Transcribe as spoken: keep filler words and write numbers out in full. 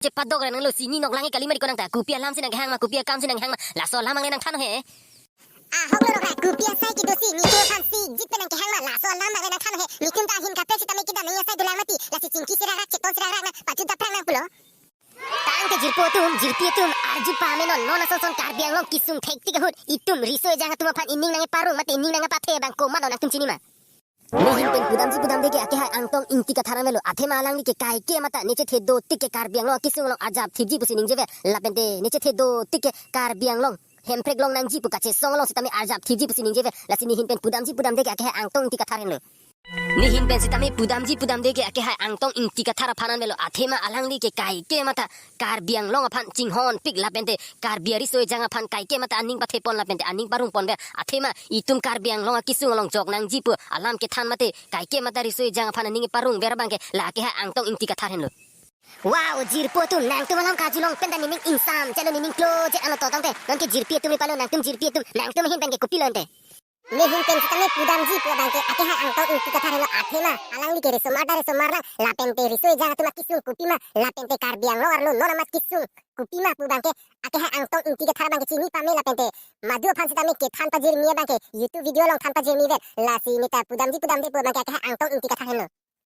chepadok ra nanglo, si ni nok lang ke kali mari ko nang ta. Kopi alam si nangkehang ma, kopi akam si nangkehang ma, laso alam angle nangthan he. Ahok lo rok ra, kopi asai kedo si netum aphan si jit pen nangkehang ma, laso alam angle nangthan he. Netum ta ahin kaprek sitame kedam nangji asai dolang mati, lasi chingki si rakrak, cheton si rakrak nang, pajut dap rang nang pulo. Tangte jirpo atum, jirpi atum, arju pame non, non ason son Karbi Anglong kesung thektik ahut, itum riso ejang atum aphan ining nangkeparong mate ining nangkepathe abang komat lo nangtum chini ma? Nehin pen pudamji pudamde ke akehai Angtong Ingti Kathar an avelo, athema alangli ke kaike mata ne chethe dotik ke Karbi Anglong akesung along arjap thipji pusi ningjever, lapente ne chethe dotik ke Karbi Anglong Hemprek long nangji pu kachesong along sitame arjap thipji pusi ningjever, lasi nehin pen pudamji pudamde ke akehai Angtong Ingti Kathar henlo. Nehin pen sitame pudamji pudamde ke akehai Angtong Ingti Kathar aphan an avelo, athema alangli ke kaike mata Karbi Anglong aphan chinghonpik lapente Karbi ariso ejang aphan kaike mata aning pathepon lapente aning parongponver, athema itum Karbi Anglong akesung along jok nangji pu alam kethan mate kaike mata riso ejang aphan aning parongver abang ke la akehai Angtong Ingti Kathar henlo. Wow, jirpo atum, nangtum alam karjulong pen ta nening ingsam chalo, nening klo jet ano to tangte. Nonke jirpi atum ri palo, nangtum jirpi atum, nangtum ahin pen ke kopilo ante? Nehin pen sitame pudamji pu abang ke akehai Angtong Ingti Kathar henlo, athema alangli ke risomar ta risomar lang, lapente riso ejang atum akesung kopima, lapente Karbi Anglong arlo non amat kesung kopima pu abang ke akehai Angtong Ingti Kathar abang ke chini pame, lapente madu aphan sitame kethan pajirmi abang ke YouTube video along than pajirmiver, lasi neta pudamji pudamde pu abang ke akehai Angtong Ingti Kathar henlo.